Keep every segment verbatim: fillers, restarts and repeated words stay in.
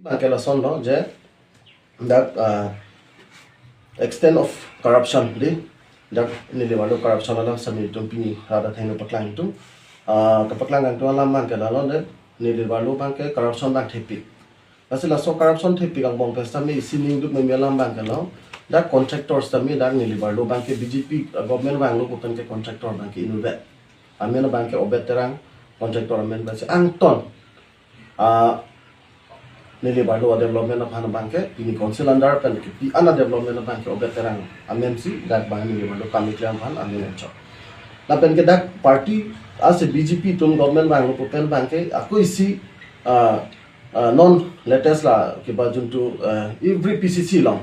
Ke lason lo je dak, ah, extent of corruption di, dak neli warlo corruption alam sami itum pini rat athengno paklang itum. Ah, kapaklang kangtung alam abang ke lalo de, neli warlo abang ke corruption abang thepik. Lasi laso corruption thepik angbong pen sami isi ningduk meme alam abang ke lo, dak contractor sami dak neli warlo abang ke B J P government vanglo pu pen ke contractor abang ke inutvet. Amen abang ke Obed Terang, contractor amen abang si angton. Ah, neli warlo development aphan abang ke, pini council under pen ke pi ana development abang ke Obed Terang amen si, dak abang neli warlo kam keklem aphan amen enchok. Lapen ke dak party ase B J P atum government vanglo pu pen abang ke, ako isi, ah, ah, non latest la ke ba juntu, ah, every P C C along,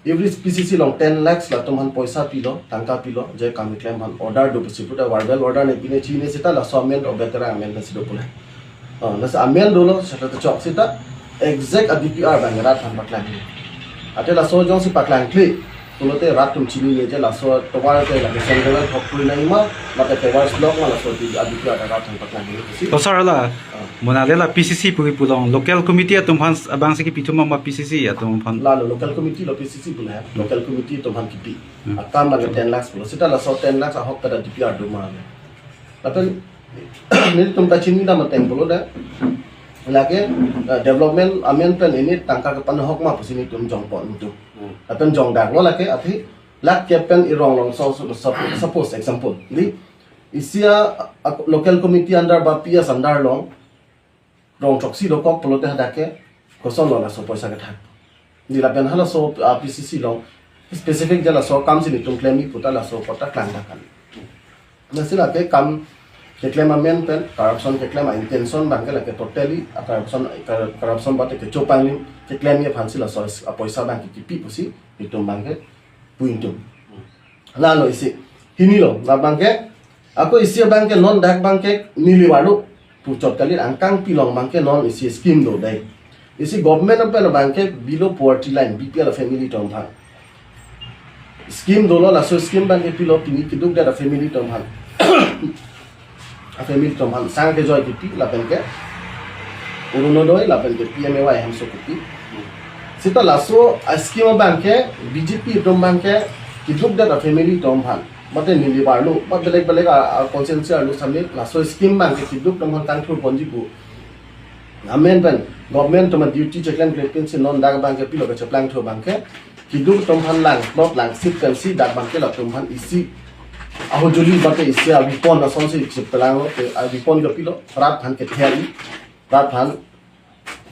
every P C C along ten lakhs latum aphan poisa pilo, tangka pilo, je kam keklem aphan order do pusi puta verbal order ne pine chine seta laso amen Obed Terang amen si do pule. Oh, laso amen dolo seta chok seta exact a D P R abang rat aphan paklang. Ate laso jongsi paklang kli, pulote rat atum chinine je laso tovar ke lake sandal thok puri nangma, mate pavers block ma laso di a D P R rat aphan paklang pusi. To sir la, Ah. Monale la P C C pu kipu along, local committee atum aphan abang si kipi thum ma P C C atum aphan? Lalo local committee lo P C C pu na, local committee atum aphan kipi. Hmm. Akam lake ten lakhs pulo. Seta laso ten lakhs ahok pada D P R do ma. Lapen nelitum ta chinidam ateng pulo da. Lake, eh, development amen pen ini tangka kepan ahok ma pusi nelitum jongpon itum. Hmm. Lapen jongdaklo lake, athe lake pen irong long so, so, so, suppose example. Di isi a, a, local committee under ba P S under along rong throksi dokok pulote hadak ke kosonlo laso poisa kethak. Di lapen halaso, ah, P C C along specific je laso kam si nelitum klem-i puta laso kota klangdak kali. Lasi lake kam keklem amen pen corruption keklem a intention abang ke lake totally a corruption, corruption bate kecho panglim keklem-i aphan si laso a poisa abang ke kipi pusi nelitum abang ke pu itum. Lalo isi. Hini lo, labang ke, ako isi abang ke non dak abang ke neli warlo puchot kali angkang pilong abang ke non isi scheme do dai. Isi government apen abang ke below poverty line, B P L family atum aphan. Scheme dolo, laso scheme abang ke pilo pini keduk dak a family atum aphan. A family atum aphan sang kejoi kipi lapen ke Orunodoi lapen ke P M A Y hemso kipi. Seta laso a scheme abang ke B J P atum abang ke keduk dak a family atum aphan. Mate neli warlo, mate belek belek a, a constituency arlo sami laso scheme abang ke keduk atum aphan kangthur ponji pu amen pen government atum a duty cheklem klepin si non dak abang ke pilo kecheplang thu abang ke keduk atum aphan lang plot lang seat pen si dak abang ke latum aphan isi ahojoli bate isi a weapon asonsi cheplang lo ke a weapon ke pilo rat aphan kether-i, rat aphan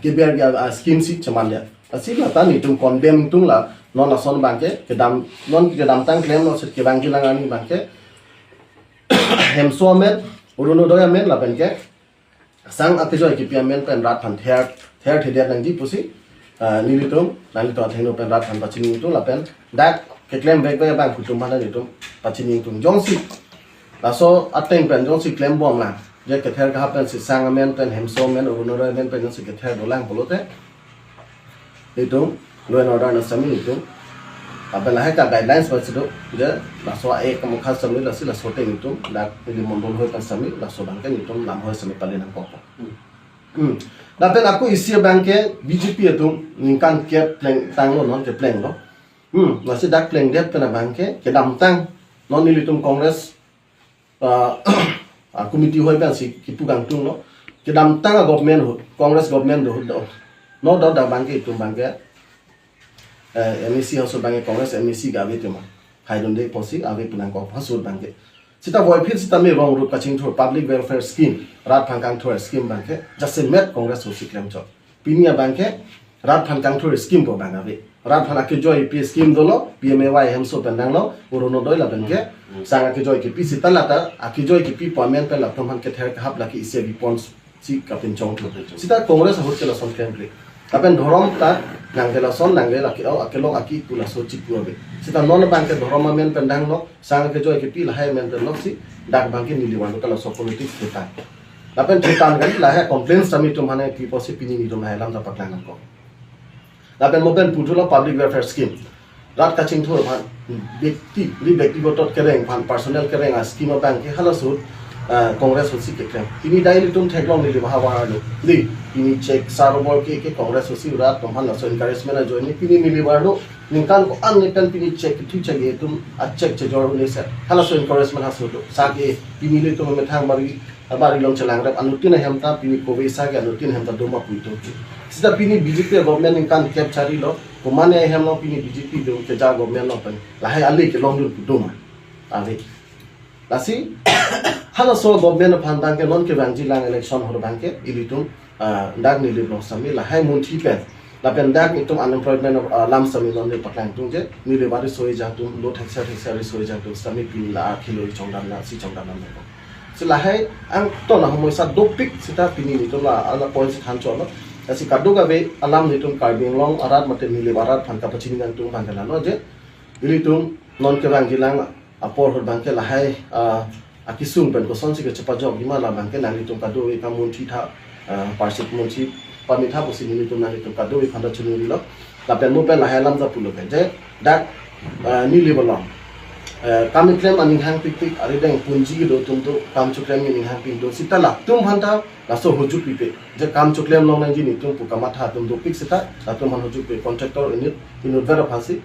keber ke a scheme si cheman dia. Lasi lata nelitum condemn itum la non ason abang ke kedam non kedamtang klemlo seta kevang kelang arni abang ke hemso amen, Orunodoi amen lapen ke sang akejoi kipi amen pen rat aphan ther ther thedet nangji pusi, ah, nelitum, nanglitum athengno pen rat aphan pachini itum lapen dak keklem vek vek abang pu atum aphan nelitum pachini itum jongsi laso ateng pen jongsi klembom lang, je kether kahap pen si sang amen pen hemso amen Orunodoi amen pen jongsi kether dolang pulote itum law and order na sami itum. Lapen lahai ta guidelines ba si do, je laso a-ek amokha sami lasi laso ateng itum dak ili mondol hoi ta sami laso abang ke itum lam hoi sami pali nangkok. Hmm. Lapen ako isi abang ke B J P atum ningkan kep plengtanglo non keplenglo. Hmm, lasi dak plengdet pen abang ke kedamtang non ilitum Congress, ah, a committee hoi abang si kipu kangtunglo. Kedamtang a government ahut, Congress government do ahut do. No doubt dak abang ke itum abang ke, eh, M A C house abang ke Congress M A C ke ave tema. Haidunde pusi ave pu nangkok ahut abang ke. Seta voiphit seta me wrong route kachingthur public welfare scheme, rat aphan kangthur scheme abang ke jasemet Congress ahut si klemchot. Pini abang ke rat aphan kangthur scheme pu abang ave. Rat aphan akejoi kipi scheme dolo, P M A Y hemso pen danglo, Orunodoi lapen ke, hmm, sang akejoi kipi seta lata akejoi kipi pu amen pen latum aphan kether kahap lake isi a weapon si kapinchong tu. Kapinchong. Seta Congress ahut ke lason klemkle. Lapen dhorom ta nangke lason nangke lake o akelong aki pu laso chipu ave. Seta non abang ke dhorom amen pen danglo, sang akejoi kipi lahai amen pen lok si dak abang ke neli warlo ta laso politics ketan. Lapen ketan kali lahai complaints tame itum hane pi pusi pini nelitum lahai alam ta paklang nangkok. Lapen mo pen puthulo public welfare scheme. Rat kachingthur aphan, bekti, ri bektigoto kereng aphan, personal kereng a scheme abang ke halaso ahut, ah, Congress ahutsi keklem. Pini dai ilitum theklong neli bahavar lo. Di, pini chek sarbor ke ke Congress ahutsi rat atum aphan laso encouragement ajoine pini neli bahavar lo. Ningkan ko-an nepen pini chek kethu chek itum a chek chejor une se. Halaso encouragement haso do. Sake pini ilitum methang bari bari along chelangrep anuttin ahem ta pini kove sake anuttin ahem ta doma puitum. Sita pini B J P government ningkan kep chari lo. Komane ahem lo pini B J P dum keja government lo pen. Lahai ale kelongdun pu doma. Ale. Lasi, halaso government aphan abangke non kevangjilang election ahut abangke ilitum, ah, dak neli blok sami lahai munthi pen. Lapen dak itum unemployment, ah, alam sami non neli paklang tung je, neli bari soi jangtum, lo thekser thekser soi jangtum, sami pini la akhilo chongdam na, si chongdam na. Si lahai angton ahomoisa dopik sita pini ilitum la, ala point si than cholo. Lasi kadokave alam ilitum Karbi Anglong arat mate neli arat aphan kapachini nangtum abangke lalo je, ilitum non kevangjilang apor ahut abangke lahai, ah, akesung pen kosonsi kechepajokji ma la abangke nanglitum kadokave kamunthi tha, ah, parsit munthi pame tha pusi nelitum nanglitum kadokave aphan ta chunuri lo. Lapen mo pen lahai alam ta pulo pen je dak, ah, neli along, ah, kam keklem aning hangpikpik arideng punji kedo atum do kam choklem aning hangpik do sita latum aphan ta laso ahut ahut pipe je kam choklem longnangji netum pu kamatha atum dopik sita latum aphan ahut ahut pi contractor unit inutver aphansi